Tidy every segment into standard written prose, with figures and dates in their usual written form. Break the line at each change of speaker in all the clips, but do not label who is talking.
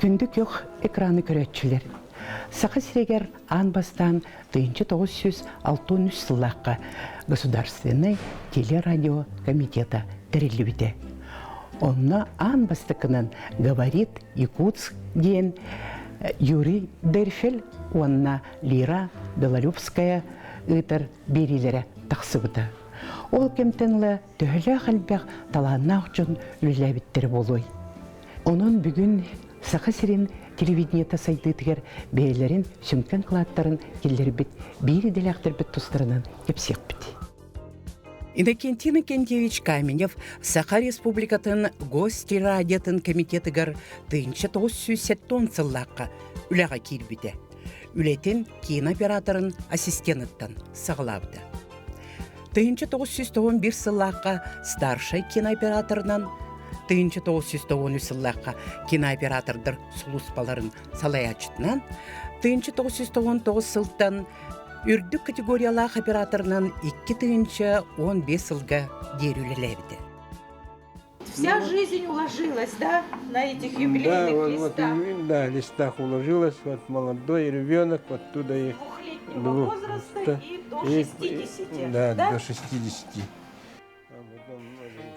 Күндү күөх экраны көрөөччүлэр! Саха сиригэр аан бастаан 1963 сыллаахха Государственнай телерадио комитета тэриллибитэ. Онно аан бастакынан «Говорит Якутск» диэн Юрий Дерфель уонна Лира Белолюбская ыытар биэриилэрэ тахсыбыта. Ол кэмтэн ыла төһөлөөх элбэх талааннаах дьон үлэлээбиттэрэ буолуой? Онон бүгүн Саха сирин телевидениета сайдыытыгар бэйэлэрин сүҥкэн кылааттарын киллэрбит биир идэлээхтэрбит тустарынан кэпсиэхпит. Иннокентий Иннокентьевич Каменев Саха Республикатын Гостелерадиотын комитетыгар 1970 сыллаахха үлэҕэ киирбитэ. Үлэтин кинооператорын ассистеныттан саҕалаабыта. 1991 сыллаахха старшай кинооператорынан, 1993 сыллаахха кинооператордар сулууспаларын салайааччытынан, 1999 сылтан үрдүк категориялаах операторынан 2015 сылга диэри үлэлээбитэ.
Вся жизнь уложилась, да, на этих юбилейных
да, вот,
листах?
Вот, да, листах уложилась, вот молодой ребенок, оттуда и...
Двухлетнего возраста и до 60.
Да, да, до 60.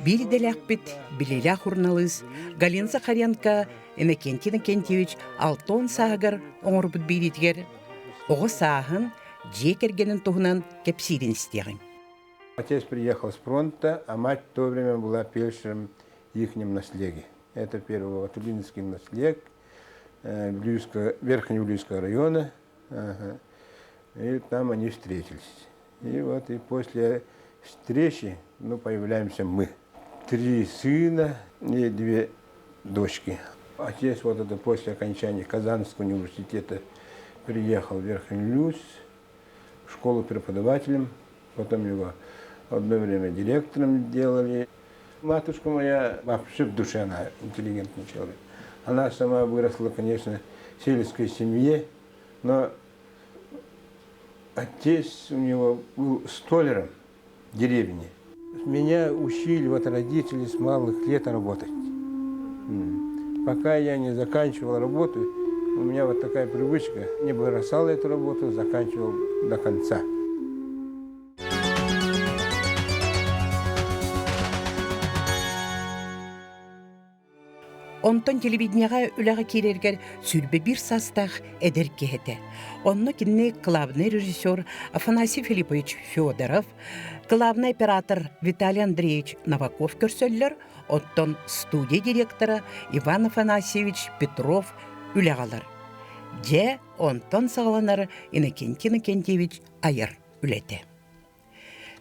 Биир идэлээхпит билиилээх суруналыыс Галина Захаренко Иннокентий Иннокентьевич 60 сааһыгар оҥорбут биэриитигэр оҕо сааһын, дьиэ кэргэнин туһунан кэпсиирин истиэҕиҥ.
Отец приехал с фронта, а мать в то время была фельдшером ихнем наслеге. Это первый Ватулинский наслег Верхнеулийского района. Ага. И там они встретились. И вот и после встречи ну, появляемся мы. Три сына и две дочки. Отец вот это после окончания Казанского университета приехал в Верхний в школу преподавателем, потом его одно время директором делали. Матушка моя вообще в душе она интеллигентный человек. Она сама выросла, конечно, в сельской семье, но отец у него был столяром в деревне. Меня учили вот родители с малых лет работать. Пока я не заканчивал работу, у меня вот такая привычка, не бросал эту работу, заканчивал до конца.
Онтон телевидениеҕэ үлэҕэ киирэригэр 21 саастаах эдэр киһи этэ. Онно кинини главный режиссер Афанасий Филиппович Федоров, главный оператор Виталий Андреевич Новаков көрсөллөр, оттон студия директора Иван Афанасьевич Петров үлэҕэ ылар. Дьэ, онтон саҕаланар Иннокентий Иннокентьевич айар үлэтэ.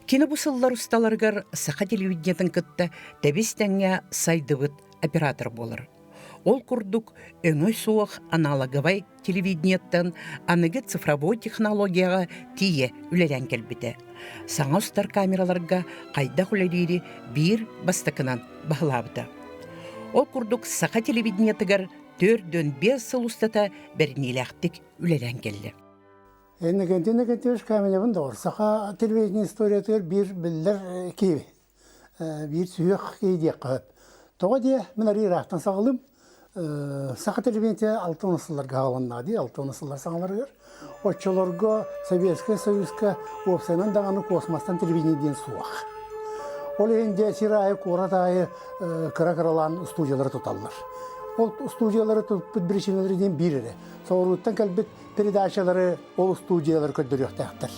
Кини бу сыллар усталарыгар саха телевидениетын кытта тэбис-тэҥҥэ сайдыбыт оператор буолар. Ол курдук өҥө суох аналоговай телевидениеттан аныгы цифровой технологияҕа тиийэ үлэлээн кэлбитэ. Саҥа устар камераларга хайдах үлэлиири биир бастакынан баһылаабыта. Ол курдук саха телевидениетыгар 4-5 сыл устата бэриниилээхтик үлэлээн кэллэ.
Иннокентий Иннокентьевич Каменевын доҕор, саха телевидение историятыгар биир биллэр киһи, биир сүһүөх киһи диэххэ сөп. Тоҕо диэ, мин арыый ыраахтан саҕалыым. Саха телевидениетэ 60 сылларга саҕаланна дии, 60 сыллар саҥаларыгар. Оччолорго Советскай Союзка уопсайынан даҕаны космостан телевидение диэн суох. Ол иһин дьэ сир аайы, куорат аайы кыра-кыралаан студиялары туталлар. Ол студиялары туппут причиналары диэн биир эрэ. Соҕурууттан кэлбит передачалары ол студиялар көрдөрүөхтээхтэр.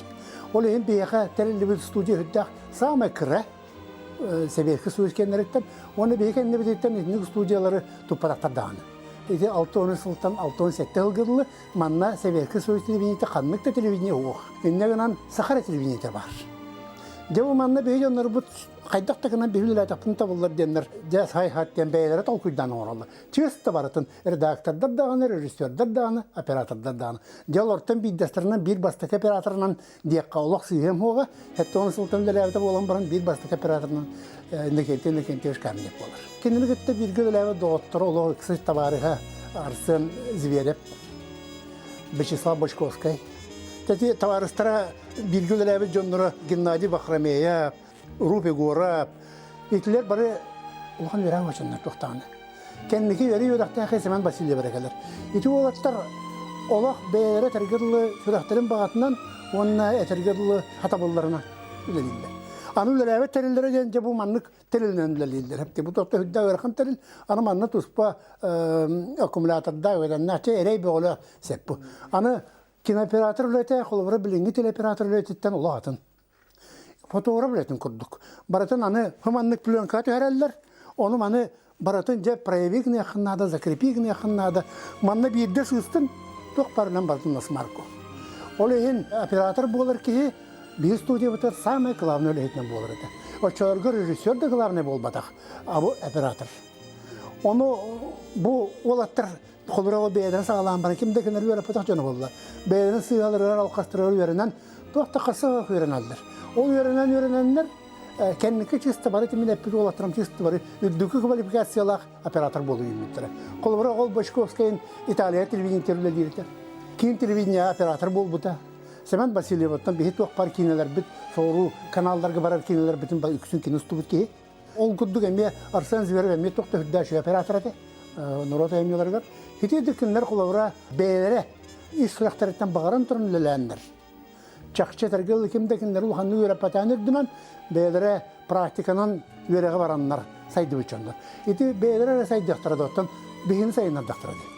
Ол иһин биһиэхэ тэриллибит студия үрдээх саамай кыра Сэбиэскэй Союз кэннэриттэн уонна биһиги кэннибититтэн итинник студиялары туппатахтар даҕаны. Ити 60 сылтан 67 сылга дылы манна Сэбиэскэй Союз телевидениетэ ханнык да телевидение суох. Инньэ гынан саха эрэ телевидениетэ баар. Дьэ бу манна биһиги дьоннорбут хайдах да гынан биһи үлэлээтэхпитин табыллар диэннэр дьэ сай-хат диэн бэйэлэрэ толкуйдаан оҥороллор. Чыыс да барытын редактордар даҕаны, режиссердар даҕаны, оператордар даҕаны. Дьэ олортон биирдэстэринэн биир бастакы операторынан диэххэ олох сыыһыам суоҕа. 70 сылтан үлэлээбитэ буолан баран биир бастакы операторынан Иннокентий Иннокентьевич Каменев буолар. Кинини кытта бииргэ үлэлээбит доҕотторо олох ыкса табаарыһа Арсен Зверев, Вячеслав Бочковскай. Тэти табаарыстара бииргэ үлэлээбит дьонноро Геннадий Бахрамеев, Руп Егоров. Итилэр бары улахан үөрэх очоннор туохтаҕына. Кэнники өрүү үөрэхтээх Семен Васильев эрэ кэлэр. Ити уолаттар олох бэйэлэрэ этэргэ дылы сүрэхтэрин баҕатынан уонна этэргэ дылы хатабылларынан үлэлииллэр. Аны үлэлээбит тэриллэрэ диэн дьэ бу маннык тэрилинэн үлэлииллэр. Бу туохта үрдээх ыарахан тэрил, аны манна туспа аккумулятордаах үөрэннээх, чэ эрэй бөҕөлөөх сэп бу. Аны кинооператор үлэтэ, холобура билиҥҥи телеоператор үлэтиттэн олох атын. Фотограф үлэтин курдук. Барытын аны маннык пленкаҕа түһэрэллэр, ону маны барытын дьэ прояви гыныаххын наада, закрепи гыныаххын наада. Манна биирдэ сыыстын, туох барынан барытын насмарку. Ол иһин оператор буолар киһи биир студиябытыгар самый главный үлэһитинэн буолар этэ. Оччолорго режиссер да главный буолбатах, а бу оператор. Ону бу уолаттар холура бэйэлэрин саҕалаан баран ким да кинилэр үөрэппэтэх дьоно буолла. Бэйэлэрин сыыһаларыгар, алҕастарыгар үөрэнэн, туох да хасыһа үөрэнэллэр. Ол үөрэнэн үөрэнэннэр кэнники чыста бары тимин эппит уолаттарым чыста бары үрдүкү квалификациялаах оператор буолу үүммүттэрэ. Холобура, ол Бочковскайын Италия телевидениетигэр үлэлииритэ. Киин телевидение оператор буолбута. Семен Васильевыттан биһи туох бар киинэлэрбит, соҕуруу каналларга барар киинэлэрбитин үксүн кини устубут киһи. Ол курдук эмиэ Арсен Зверев эмиэ туох да үрдээх оператор этэ норуот айымньыларыгар. Ити кинилэр холобура бэйэлэрэ ис сүрэхтэриттэн баҕаран туран үлэлээннэр. Чахчы этэргэ ким да кинилэри улаханнык үөрэппэтэҕин үрдүнэн бэйэлэрэ практиканан үөрэҕи бараннар сайдыбыт дьоннор. Ити бэйэлэрэ эрэ сайдыахтара да оттон биһигини сайыннардахтара дии.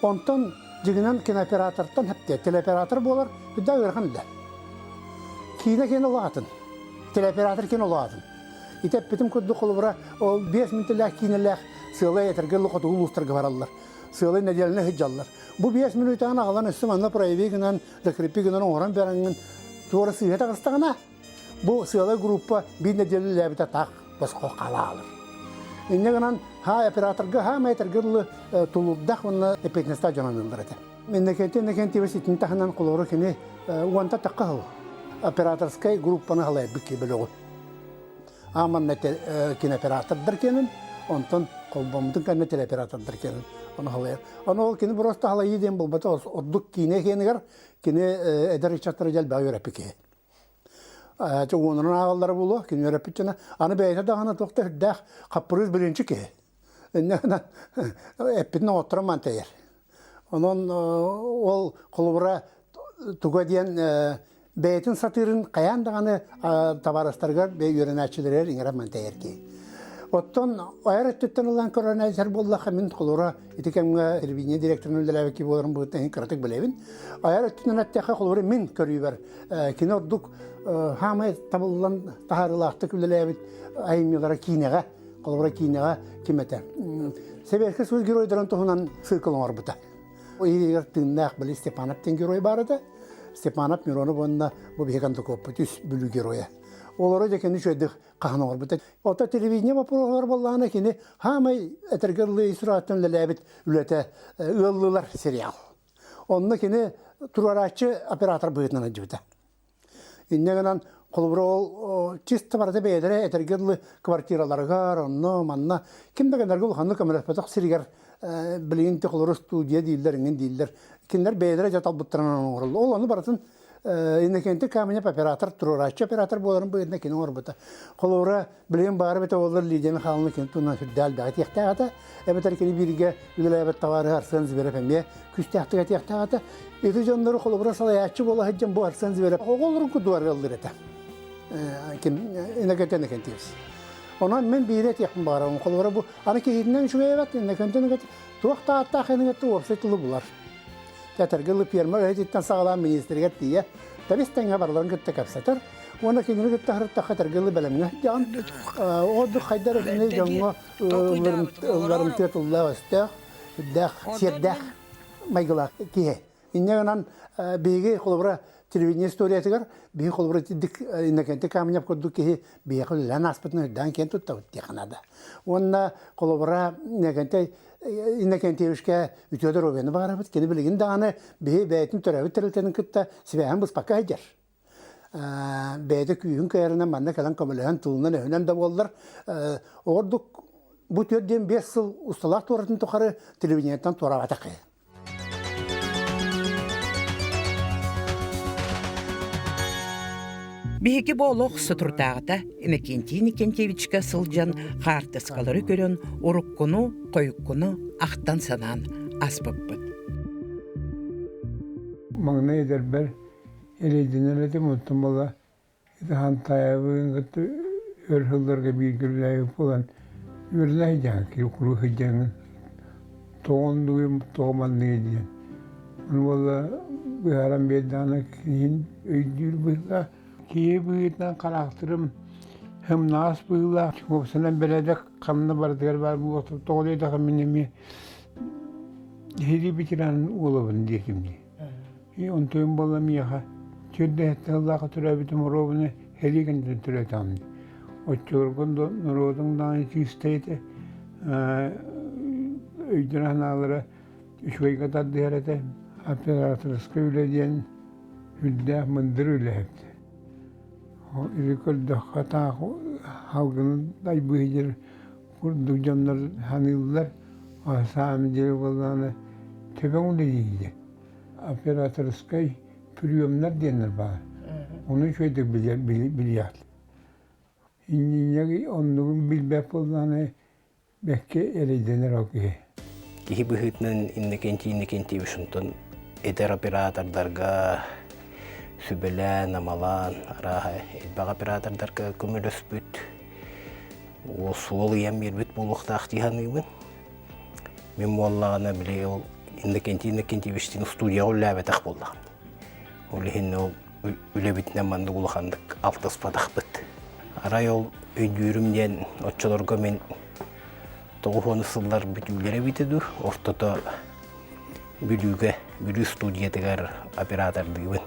Онтон дьиҥинэн кинооператортан хэптиэ телеоператор буолар үрдээх ыарахан үлэ. Киинэ киэнэ улаатын. Телеоператор киэнэ улаатын. Ити эппитим курдук холобура ол 5 мүнүүтэлээх киинэлээх сыалай этэргэ хотугу улуустарга бараллар. Сыалай нэдиэлэни сылдьаллар. Бу 5 мүнүүтэҕин аҕалан өссө манна прояви гынан, закрепи гынан оҥорон бараҥҥын туора сыыһа таҕыстаҕына бу сыалай группа биир нэдиэлэ үлэлээбитэ таах босхо хаалаалар. Инньэ гынан ха операторга хаамай этэргэ дылы тулуурдаах уонна эппиэтинэстээх дьон аныыллар этэ. Иннокентий Иннокентьевич итини таһынан холобура кини уонта тахха сыл операторскай группаны халайбыт киһи бөлөҕү. Ааманна кинооператордар киэнин, онтон холбоммутун кэннэ телеоператордар киэнин ону халайар. Ону ол кини просто халайыы диэн буолбата, ордук киинэ киэнигэр кини эдэр ыччаттары дьэлбэҕэ үөрэппит киһи. Чэ уонунан ааҕаллара буолуо, кини үөрэппит дьоно. Аны бэйэтэ даҕаны туох да үрдээх хаппырыыс билинчи киһи. Инньэ гынан эппитин оҥотторон мантайар. Онон ол холобура туга диэн бэйэтин сатыырын хайаан даҕаны табаарыстарыгар үөрэнээччилэригэр иҥэрэн мантэйэр киһи. Оттон айар өттүттэн ылан көрөн этэр буоллахха мин холобура ити кэмҥэ телевидение директорынан үлэлээбит киһи буоларым быһыытынан иһин кыратык билэбин. Айар өттүнэн эттэххэ холобура мин көрүүбэр кини ордук хаамай табыллан таһаарыылаахтык үлэлээбит айымньылара киинэҕэ холобура киинэҕэ ким этэ Сэбиэскэй Союз геройдарын туһунан цикл оҥорбута. Иһигэр тыыннаах били Степанов диэн герой баар этэ. Степанов Миронов уонна бу биһиги Кондакоппут үс Бүлүү геройа. Олору дьэ кини үчүгэйдик хаһан оҥорбута. Ото телевидение боппуруоһугар буоллаҕына кини хаамай этэргэ дылы ис сүрэҕиттэн үлэлээбит үлэтэ ыаллыылар сериал. Онно кини туруорааччы оператор быһыытынан сылдьыбыта. Инньэ гынан, холобура, ол чисто барыта бэйэлэрэ этэргэ дылы квартираларыгар, онно, манна, ким да гынарга улаханнык көмөлөспөтөх сиригэр билигин холобура студия дииллэр, иҥин дииллэр. Кинилэр бэйэлэрэ дьэ талбыттарынан оҥороллор. Ол ону барытын Иннокентий Каменев оператор, туруорааччы оператор буоларын быһыытынан кини оҥорбута. Холобура, билигин баара эбитэ буоллар Лидия Михайловна кини туһунан сүрдээх элбэҕи этиэхтээх этэ. Эбэтэр кини бииргэ үлэлээбит табаарыһа Арсен Зверев эмиэ күүстээхтик этиэхтээх этэ. Ити дьоннору холобура салайааччы буола сылдьан бу Арсен Зверев оҕолорун курдук арыаллыыр этэ. Ким Иннокентий Иннокентьевич. Онон мин биири этиэхпин баҕарабын. Холобура бу аны киһитинэн үчүгэй эбэт Иннокентий Иннокентьевич туох да ааттаах иннигэр уопсай тылы булар. Тэтэргэ ылы ферма үлэһититтэн саҕалаан министригэр тиийэ тэбис тэҥҥэ барыларын кытта кэпсэтэр уонна кинини кытта сырыттахха этэргэ ылы бэлэмҥэ дьон ордук хайдар итини дьоҥҥо ылларымтыа тыллаах өстөөх үрдээх сиэрдээх майгылаах киһи инньэ гынан биһиги холобура телевидение историятыгар биһи холобура итинник Иннокентий Каменев курдук киһи биһиэхэ үлэлээн ааспытын өйдөөн киэн туттабыт диэххэ наада уонна холобура Иннокентий Иннокентьевичкэ үтүө доруобуйаны баҕарабыт. Кини билигин даҕаны биһи бэйэтин төрөөбүт тэрилтэтин кытта сибээһин быспакка сылдьар. Бэйэтэ күүһүн кыайарынан манна кэлэн көмөлөһөн тылынан-өһүнэн да буоллар, ордук бу 4-5 сыл усталаах туоратын тухары телевидениеттан туораабатах киһи.
Биһиги бу олох соторутааҕыта Иннокентий Иннокентьевичка сылдьан хаартыскалары көрөн уруккуну, хойуккуну ахтан-санаан аспыппыт.
Маҥнай эдэрбэр эрэйдэнэр этим, онтон буола Хантаайабын кытта өр сылларга бииргэ үлэлээбит буолан үөрэнэ сылдьаҕын, киһи куруук сылдьаҥҥын тоҕо оннугуй, тоҕо манныгый диэн. Ону буолла быһааран биэрдэҕинэ киһин өйдүүр быһыылаах. Киһи быһыытынан хараахтырым һымнаҕас быһыылаах, уопсайынан бэрээдэк ханна барытыгар баар буолуохтаах. Тоҕо диэтэххэ мин эмиэ сэрии ветеранын уолабын диэтим дии. И онтуйум буолла миэхэ түөрт сыллаахха төрөөбүтүм оруобуна сэрии кэнниттэн төрөөтөҕүм дии. Оччолорго норуотуҥ даҕаны чыыстай этэ, өйдөрө-санаалара үчүгэйгэ тардыһар этэ. Операторскай үлэ диэн үрдээх мындыр үлэ эбит. Или көрдөххө таах салгыны дайбыы курдук дьоннор саныыллар, саамай диэри буоллаҕына төбөҥ үлэлиир Операторскай приемнар диэннэр баар. Ону үчүгэйдик билиэхт. Иннинньэги оннугун билбэт буоллаҕына бэккэ эрэйдэнэр ол киһи.
Киһи быһыытынан Иннокентий Иннокентьевич онтон эдэр оператордарга сүбэлээн, амалаан, арааһа элбэх оператордарга көмөлөспүт, суол ыйан биэрбит буолуохтаах дии саныыбын. Мин буоллаҕына били ол Иннокентий Иннокентьевичтиин студияҕа үлэлээбэтэх буоллаҕым. Ол иһин ол үлэбитинэн маннык улаханнык алтыспатахпыт. Арай ол өйдүүрүм диэн оччолорго мин 90 сыллар бүтүүлэрэ эбитэ дуу, ортото Бүлүүгэ, Бүлүү студиятыгар оператордыыбын.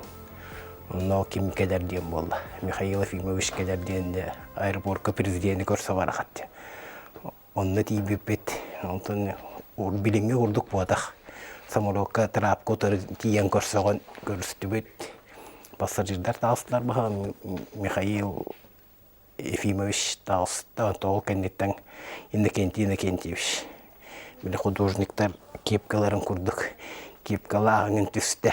Онно ким кэлэр диэн буолла. Михаил Ефимович кэлэр диэн аэропортка президени көрсө барахат диэн. Онно тиийбиппит, онтон билиҥҥи курдук буотах. Самолетка трапка утары тиийэн көрсөҕүн көрүстүбүт. Пассажирдар таҕыстылар баһа Михаил Ефимович таҕыста, ол кэнниттэн Иннокентий Иннокентьевич били художниктар кепкаларын курдук кепкалааҕын түстэ.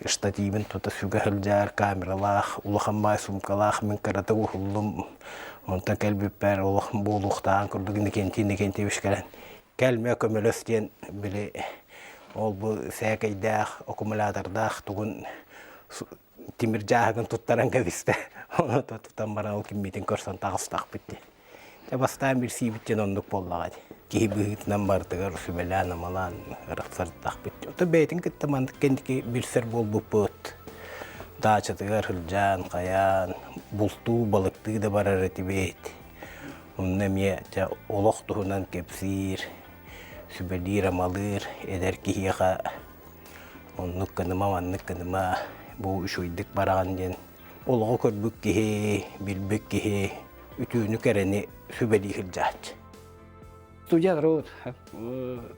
Штативын тута сүгэ сылдьар, камералаах, улахан баай суумкалаах мин кыратык уһуллум. Онтон кэлбиппэр олох буолуохтааҕын курдук Иннокентий Иннокентьевич кэлэн кэлмэ көмөлөс диэн били ол бу сээкэйдээх, аккумулятордаах тугун тимир дьааһыгын туттаран кэбистэ. Ону тутан баран ол киммитин көрсөн таҕыстахпыт дии. Дьэ бастаан билсиибит диэн оннук буоллаҕа дии. Киһи быһыытынан барытыгар сүбэлээн-амалаан ырахсардахпыт. Ото бэйэтин кытта маннык кэнники билсэр буолбуппут. Даачатыгар сылдьан, хайаан, бултуу, балыктыы да барар этибит. Онно эмиэ дьэ олох туһунан кэпсиир, сүбэлиир-амалыыр эдэр киһиэхэ оннук гыныма, маннык гыныма, бу үчүгэйдик бараҕын диэн олоҕу көрбүт киһи, билбит киһи үтүөнү-кэрэни сүбэлии сылдьааччы.
Студия вот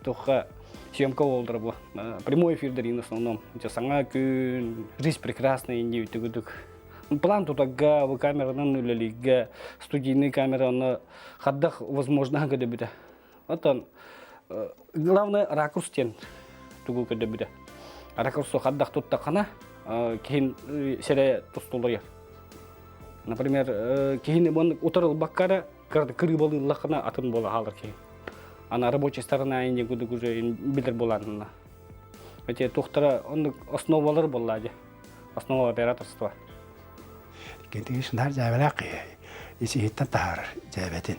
туохха съемка буолдара бу. Прямой эфирдэрин основном. Саҥа күн, жизнь прекрасная инди үтүгүдүк. План тутагга, бу камеранан үлэлииргэ, студийный камераны хардах возможно көдөбүтэ. Оттон главное ракурс диэн тугу көрдөбүтэ. Ракурсу хардах туттаххына киһин сэрэ тустулуйар. Например, киһини утарылбакка эрэ кырыыбалыыллаххына атын буола хаалар киһи. Ана рабочая сторона инде кудук уже билер буолаанна. Эти тухтара оннук основалар буолла дии. Основа операторства.
Кентигиш наар дьээбэлээх киһи ис-иһиттэн таһаарар дьээбэтин.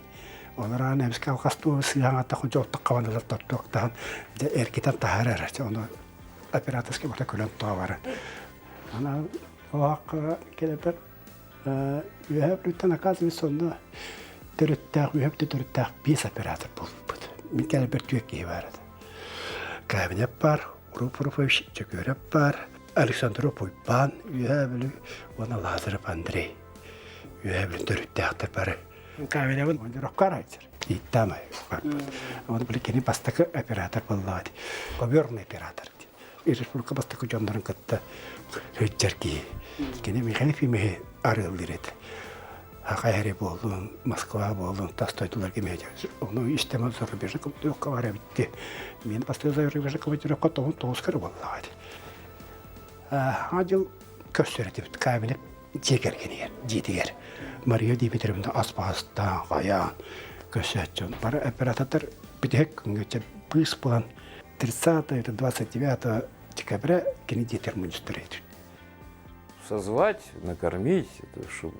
Олор аан эмискэ алҕастуу сыыһаҥатта хончо оттук хабан ылар тоттуоктаһан дьэ эргитэн таһаарар. Ону операторский бата күлэн тоҕо барар. Ана оһоххо кэлэпэр үөһэ бүттэн оказывается онно төрүттээх үөһэ бүтэ төрүттээх биэс оператор буолбуппут. Мин кэлэрбэр түөрт киһи баар этэ. Кабинет баар, Руф Руфович Чөкүөрэп баар, Александров Уйбаан Үөһээ Бүлүү уонна Лазарев Андрей Үөһээ Бүлүү төрүттээхтэр бары. Камерабын Рокко арайдыр. Ииттаамай барбыт. Оны били кини бастакы оператор буоллаҕа дии. Коверный оператор дии. Республика бастакы дьоннорун кытта сылдьар киһи. Кини Михаил Ефимович арыаллыыр этэ. Хахайари буоллун, Москва буоллун, тас дойдуларга эмиэ ону истэмэ зарубежный командировка бар эбит дии. Мин бастакы зарубежный командировка тоҕун тоҕус көрө буоллаҕа дии. Аҥа дьыл көрсөр этибит. Кабинет. дьиэ кэргэнигэр, дьиэтигэр Мария Дмитриевна аспаастаан, хайаан көрсөөччү. Бары оператордар бүтэһик күҥҥэ быыс булан 30 это 29 декабря кини дьиэтигэр мунньустар этит.
Созвать, накормить, чтобы,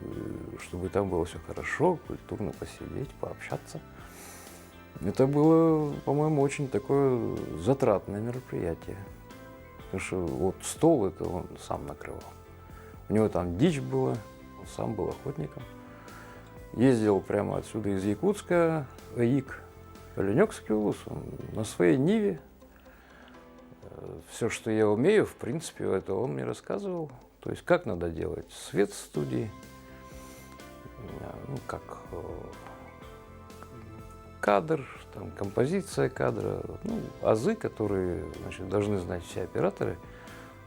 чтобы там было все хорошо, культурно посидеть, пообщаться. Это было, по-моему, очень такое затратное мероприятие. Потому что вот стол это он сам накрывал. У него там дичь была, он сам был охотником. Ездил прямо отсюда из Якутска, АИК, Оленекский улус, он на своей Ниве. Все, что я умею, в принципе, это он мне рассказывал. То есть как надо делать свет в студии, ну, как кадр, там, композиция кадра, ну, азы, которые значит, должны знать все операторы,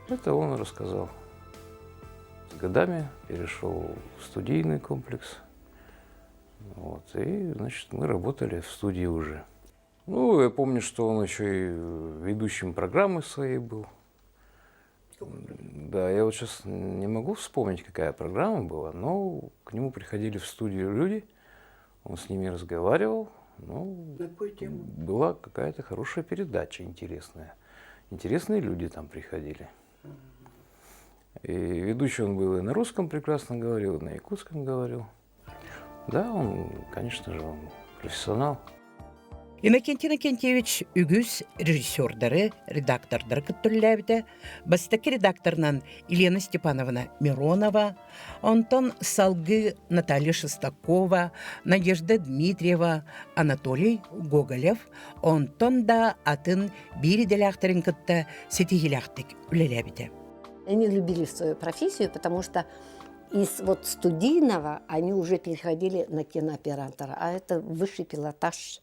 это он рассказал. С годами перешел в студийный комплекс. Вот, и, значит, мы работали в студии уже. Ну, я помню, что он еще и ведущим программы своей был. Да, я вот сейчас не могу вспомнить, какая программа была, но к нему приходили в студию люди, он с ними разговаривал. Ну,
На какую тему?
Была какая-то хорошая передача интересная. Интересные люди там приходили. И ведущий он был и на русском прекрасно говорил, и на якутском говорил. Да, он, конечно же, он профессионал.
Иннокентий Иннокентьевич үгүс режиссердары, редактордары кытта үлэлээбитэ. Бастакы редакторынан Елена Степановна Миронова, онтон салгыы Наталья Шестакова, Надежда Дмитриева, Анатолий Гоголев, онтон да атын биир идэлээхтэрин кытта ситиһиилээхтик үлэлээбитэ.
Они любили свою профессию, потому что из вот студийного они уже переходили на кинооператора, а это высший пилотаж,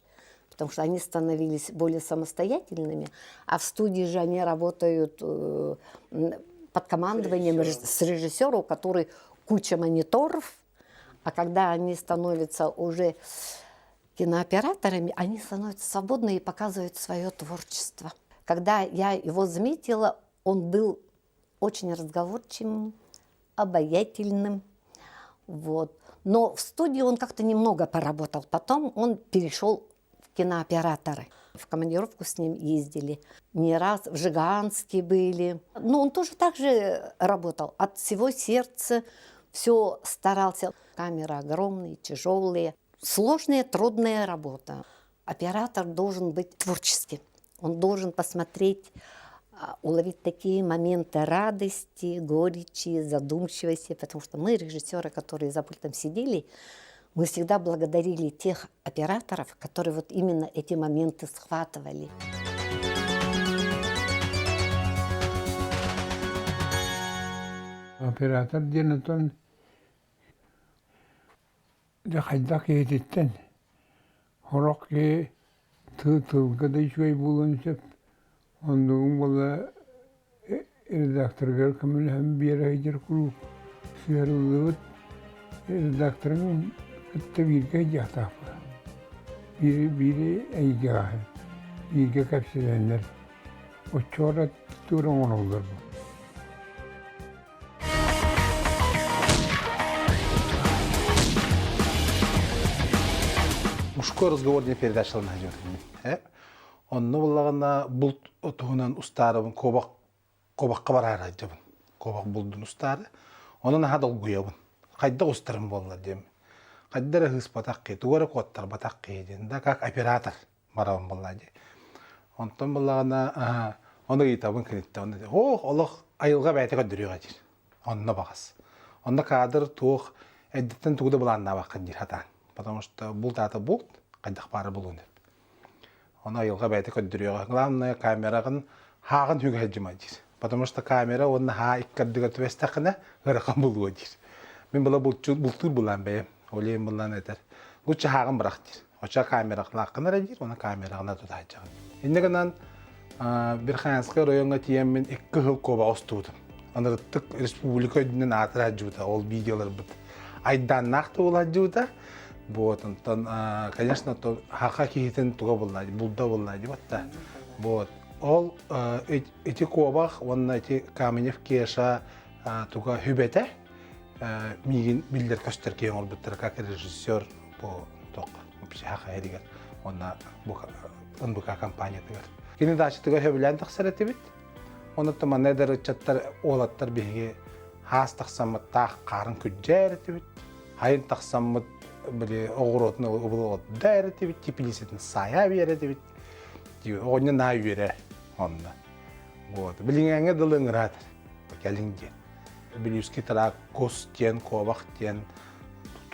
потому что они становились более самостоятельными, а в студии же они работают под командованием с режиссером, который куча мониторов, а когда они становятся уже кинооператорами, они становятся свободны и показывают свое творчество. Когда я его заметила, он был очень разговорчивым, обаятельным. Вот. Но в студии он как-то немного поработал. Потом он перешел в кинооператоры. В командировку с ним ездили. Не раз в Жиганске были. Но он тоже так же работал. От всего сердца все старался. Камеры огромные, тяжелые. Сложная, трудная работа. Оператор должен быть творческим. Он должен посмотреть, уловить такие моменты радости, горечи, задумчивости, потому что мы, режиссеры, которые за пультом сидели, мы всегда благодарили тех операторов, которые вот именно эти моменты схватывали.
Оператор диэн отон дьэ хайдах киһититтэн сорох киһи тыл-тылга да үчүгэй буолуон сөп Оннугун буолла редакторыгар көмөлөһөн биэрэ сылдьар куруук сыһыарыллыбыт редакторын кытта бииргэ сылдьыахтаахпыт. Биири биири эйгэҕэ бииргэ кэпсэтэннэр оччоҕо туора оҥороллор бу.
Мужской разговор диэн передачаларын сылдьыбытым. Онно буллаҕына булт туһунан устаарабын куобах куобахха бараары сылдьабын. Куобах булдун устаары. Ону наһаа долгуйабын. Хайдах устарым буолла диэм. Хайда эрэ ыһыспатах киһи, тугу эрэ куоттарбатах киһи диэн да как оператор барабын буолла дии. Онтон буллаҕына ону ыйытабын киниттэн. Онно ох олох айылҕа бэйэтэ көрдөрүөҕэ диир. Онно баҕас. Онно кадр туох эрдэттэн тугу да былааннаабаккын диир хатаан. Потому что булт аата булт, хайдах баара булуон деп. Ону айылҕа бэйэтэ көрдөрүөҕэ. Главное камераҕын хааҕын үгэ сылдьыма диир. Потому что камера уонна хаа икки ардыгар түбэстэххинэ ыарахан булуо диир. Мин была бултуур булаан бэйэм. Ол иһин булаан этэр. Лучше хааҕын бырах диир. Оча камералааххын эрэ диир, уонна камераҕына тута сылдьаҕын. Инньэ гынан Верхоянскай райоҥҥа тиийэммин икки сыл куобаҕа устубутум. Анарыттык республика үрдүнэн аатыра сылдьыбыта ол видеоларбыт. Айдааннаах да буола сылдьыбыта. Вот, онтон, конечно, то хаха киһитин туга булла, булда булла дибатта. Вот. Ол ити куобах уонна ити Каменев Кеша туга хүбэтэ. миигин биллэр көстөр киһи оҥорбуттара как режиссер по тох психохайригэр уонна НБК компаниятыгар. Кини даачатыгар сөбүлээн тахсар этибит. Онуттан манна эдэр ыччаттар, уолаттар биһиги хаас тахсаммыт таах хаарын күрдьээр этибит. Хайын тахсаммыт били оҕуруотун ылылыгда этибит, теплицатын саайа биэр этибит. Оҕонньо наа үөрэ онно. Вот. Билиҥҥэ дылы ыҥыраатар. Кэлиҥ диэн. Бүлүүскэй тараак кус диэн, куобах диэн,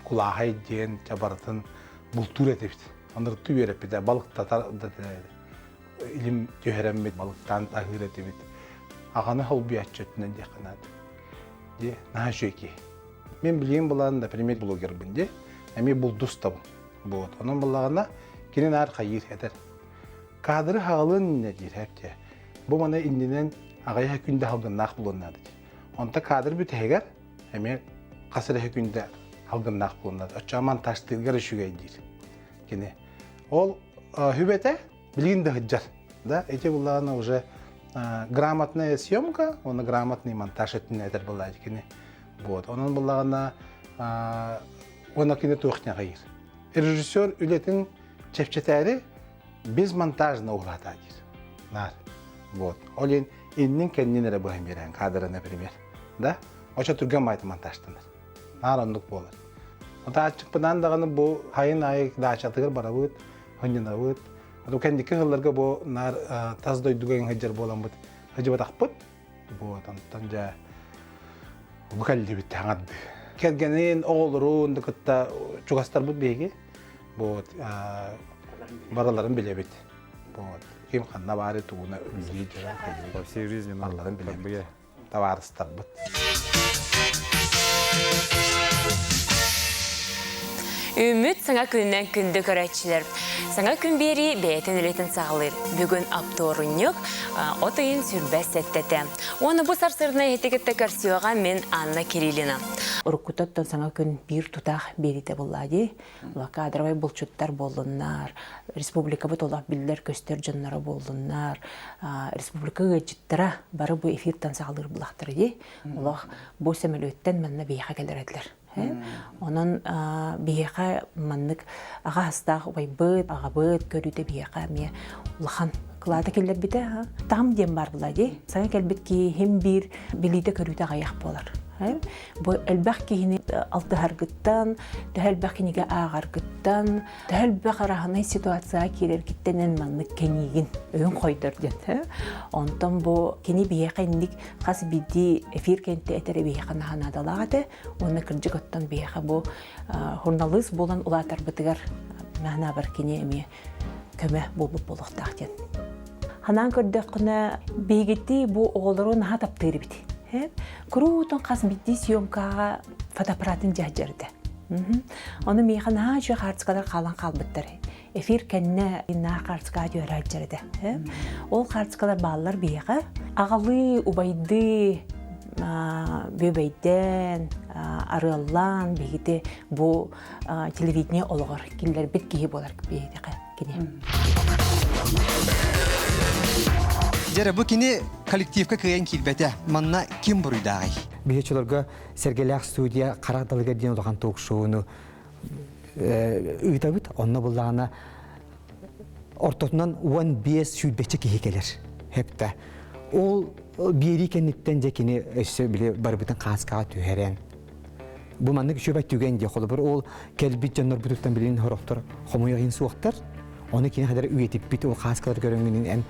кулааһай диэн барытын бултуур этибит. Оннуктуу үөрэппитэ, балыктатар да илим түһэрэммит, балыктаан аһыыр этибит. Аҕаны холбуйааччы өттүнэн диэххэ наада. Дии, наһаа үчүгэй киһи. Мин билигин булан, например, блогербын дии, эмиэ булдустабын. Вот. Онон буллаҕына, кини наар хайыыр этэр. Кадры хаалын иннэ диир эптэ. Бу маны иннинэн аҕыйах күндэ халгыннаах булуон наада диир. Онто кадр бүтэһигэр эмиэ хас эрэ күндэ халгыннаах булуон наада. Оччоҕо монтажтыыргар үчүгэй диир кини. Ол хүбэтэ билигин да сылдьар. Да, эти буллаҕына уже грамотная съемка, уонна грамотный монтаж өттүнэн этэр буоллаҕа кини. Вот. Онон буллаҕына уонна кини туох ньаҕайыр. Режиссер үлэтин чэпчэтээри без монтажно уһулата диир. Наар. Вот. Ол иһин иннин кэннин эрэ быһан биэрэн кадры, например. Да? Очо түргэн майты монтажтанар. Наар оннук буолар. Аччыкпынан даҕаны бу хайын аайы даачатыгар барабыт, хынньанабыт. Ато кэнники сылларга бу наар тас дойдуга сылдьар буоламмыт сылдьыбатахпыт. Вот, онтон дьэ бу кэллибит хаҥарды. Кэргэнин, оҕолорун да кытта чугастарбыт биһиги. Вот, барыларын билэбит. Вот, ким ханна баары тугуна үлэлии дьаран
По всей жизни
барыларын билэбит. Табаарыстарбыт.
Үмүт саҥа күнүнэн күндү көрөөччүлэр. Саҥа күн биэрии бэйэтин үлэтин саҕалыыр. Бүгүн аптуорунньук, от ыйын сүрбэ сэттэтэ. Уонна бу сарсыарда эһити кытта көрсүөҕэ мин Анна Кириллина.
Уруккутаттан саҥа күн биир тутаах биэриитэ буолла дии. Кадровай булчуттар буоллуннар, республикабыт олох биллэр-көстөр дьонноро буоллуннар, республика ыалдьыттара бары бу эфиртан саҕалыыр булахтара дии. Олох бу сөмөлүөттэн манна биһиэхэ кэлэр этилэр. Онон биһиэхэ маннык аҕа астаах убайбыт, аҕабыт көрүүтэ биһиэхэ эмиэ улахан кылаата киллэрбитэ. Таһым диэн баар була дии. Саҥа кэлбит киһи биир билиитэ-көрүүтэ аҕыйах буолар. Бу элбэх киһини алтыһаргыттан, төһө элбэх кинигэ ааҕаргыттан, төһө элбэх араһынай ситуацияҕа киирэргиттэн эн маннык кэҥиигин, өйүн хойдор диэн. Онтон бу кини биһиэхэ инник хас биирдии эфир кэнтэ этэрэ биһиэхэ наһаа наадалаах этэ. Уонна кырдьык оттон биһиэхэ бу журналист буолан улаатарбытыгар наһаа кини эмиэ көмө буолбут буолуохтаах диэн. Ханаан көрдөххүнэ, биһигити бу оҕолору наһаа таптыыр эбит. Куруутун хас биирдии съемкаҕа фотоаппаратын дьаһдьарда. Ону миэхэ наһаа үчүгэй хаартыскалар хаалан хаалбыттар. Эфир кэннэ наһаа хаартыскаҕа түһэрээччэр этэ. Ол хаартыскалар бааллар биһиэхэ. Аҕалыы, убайдыы, бүөбэйдээн, арыаллаан биһигити бу телевидение олоҕор киллэрбит киһи буолар биһиэхэ кини.
Дьэрэ бу кини коллективка кыайан киирбэтэ. Манна ким буруйдааҕый?
Биһичуларга Сэргэлээх студия Хара далыгар диэн улахан ток-шоуну ыытабыт. Онно буллаҕына ортотунан 15 сүүрбэччэ киһи кэлэр. Хепта. Ол биэрии кэнниттэн дьэ кини өссө били барыбытын хааскаҕа түһэрэн Бу маннык үчүгэй түгэн дии. Холобур, ол кэлбит дьоннорбутуттан билигин сорохтор хомойох суохтар. Ону кини хадара үйэтиппит ол хааскалар көрөҥҥүнүн эн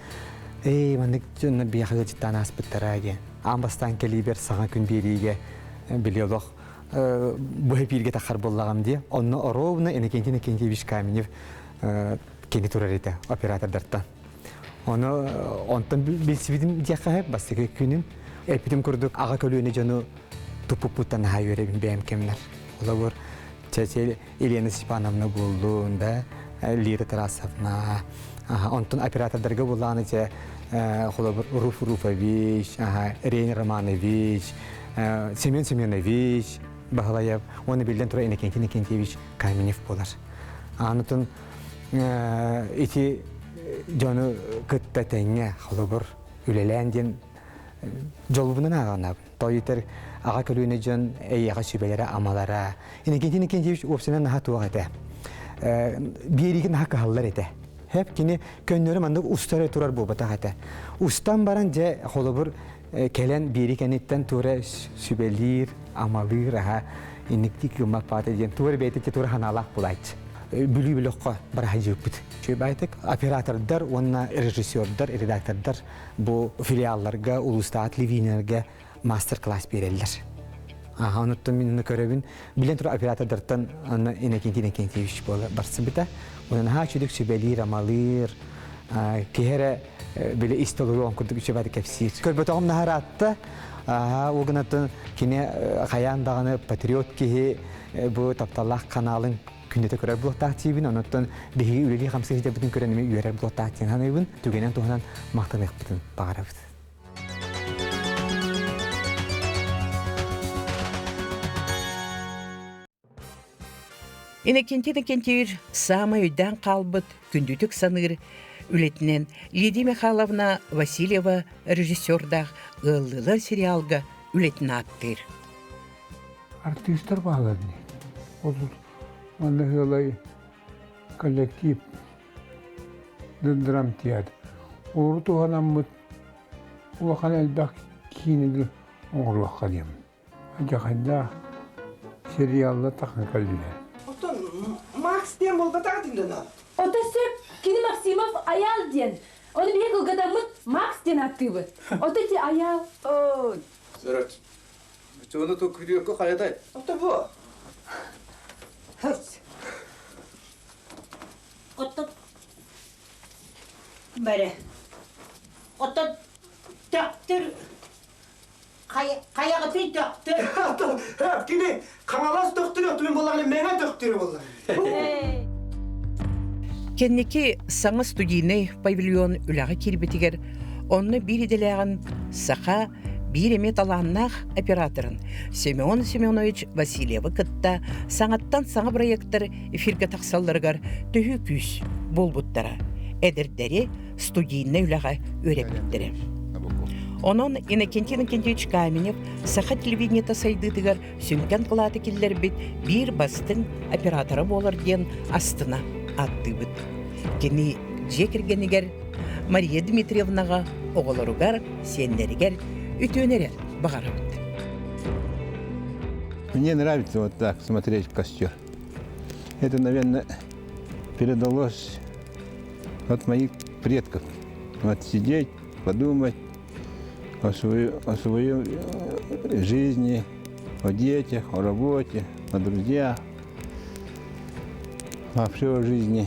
эй маннык дьоннор биһиэхэ ыалдьыттаан ааспыттара диэн. Аан бастаан кэлиибэр саҥа күн биэриигэ били олох бу эпииргэ таххар буоллаҕым дии. Онно ровно Иннокентий Иннокентьевич Каменев кини турар этэ оператордартан. Ону онтон билсибитим диэххэ сөп бастакы күнүм. Эппитим курдук аҕа көлүөнэ дьону туппуппуттан наһаа үөрэбин бэйэм кэмнэр. Холобур, чэ Елена Степановна буоллун, да, Лира Тарасовна, онтон оператордарга буллааны чэ холобур Руф Руфович, Рейн Романович, Семен Семенович Баһылаев уонна биллэн турар Иннокентий Иннокентьевич Каменев буолар. Анытын ити дьону кытта тэҥҥэ холобур үлэлээн диэн. дьолбунан ааҕынабын. Тоҕо аҕа көлүөнэ дьон эйиэхэ сүбэлэрэ-амалара. Иннокентий Иннокентьевич уопсайынан наһаа туох этэ. Биэриигэ наһаа кыһаллар этэ. Хэп кини көннөрү маннык устара турар буолбатах этэ. Устан баран дьэ холобур кэлэн биэри кэнниттэн туора сүбэлиир, амалыыр аха инниктик гыммат паата диэн туора бэйэтэ туора ханаалаах булааччы. Бүлүү бөлөххө бараһайдьыппыт. Үчүгэй оператордар уонна режиссердар, редактордар бу филиалларга, улуустааҕы телевидениелэргэ мастер-класс биэрэллэр. Аха, онуттан мин көрөбүн. Билэн турар оператордартан аны Иннокентий Иннокентьевич буола барсыбыта. Онон наһаа үчүгэй сүбэлиир, амалыыр, киһи эрэ били ис толоруон курдук үчүгэй кэпсиир. Көрбөтөҕүм наһаа ыраатта. Ол гынаттан кини хайаан даҕаны патриот киһи бу тапталлаах каналын күннэтэ көрөр буолуохтаах диибин. Онуттан биһиги үлэлии хамсыы сылдьарбытын көрөн эмиэ үөрэр буолуохтаах диэн саныыбын. Түгэнэн туһунан махтаныахпытын баҕарабыт.
Иннокентий Иннокентьевич саамай өйдөөн хаалбыт, күндүтүк саныыр үлэтинэн Лидия Михайловна Васильева режиссердаах «Ыаллыылар» сериалга үлэтин ааттыыр.
Артыыстар баалар дии. Ол манна ыалай коллектив драмтеатр. Олору туһанаммыт улахан элбэх киинэни оҥоруохха диэм. Дьахайдаах сериалла тахан кэллилэр.
Оттон Макс диэн буолбатах этин доо.
Ото сөп, кини Максимов Аял диэн. Оны биһи кылгатаммыт Макс диэн ааттыыбыт. Ото ити Аял.
Сөрөт. Чону ту күрүөккө хайадай?
Ото бу.
Ото Бәрэ. Ото төхтүр хайаҕытый төхтүр.
Кини Хаҥалас төхтүрү отумен буоллаҕына Мэҥэ төхтүрү буолла.
Кэнники саҥа студийнай павильон үлэҕэ киирбитигэр онно биир идэлээҕин саха биир эмиэ талааннаах операторын Семен Семенович Васильевы кытта саҥаттан саҥа проектар эфиргэ тахсалларыгар төһүү күүс буолбуттара. Эдэрдэри студийнай үлэҕэ үөрэппиттэрэ. Онон Иннокентий Иннокентьевич Каменев саха телевидениета сайдыытыгар сүҥкэн кылааты киллэрбит биир бастыҥ оператора буолар диэн астына ааттыыбыт. Кини дьиэ кэргэнигэр Мария Дмитриевнаҕа оҕолоругар, сиэннэригэр үтүөнү эрэ баҕарабыт.
Мне нравится вот так смотреть костер. Это, наверное, передалось от моих предков. Вот сидеть, подумать о своей, о своей жизни, о детях, о работе, о друзьях, вообще о жизни.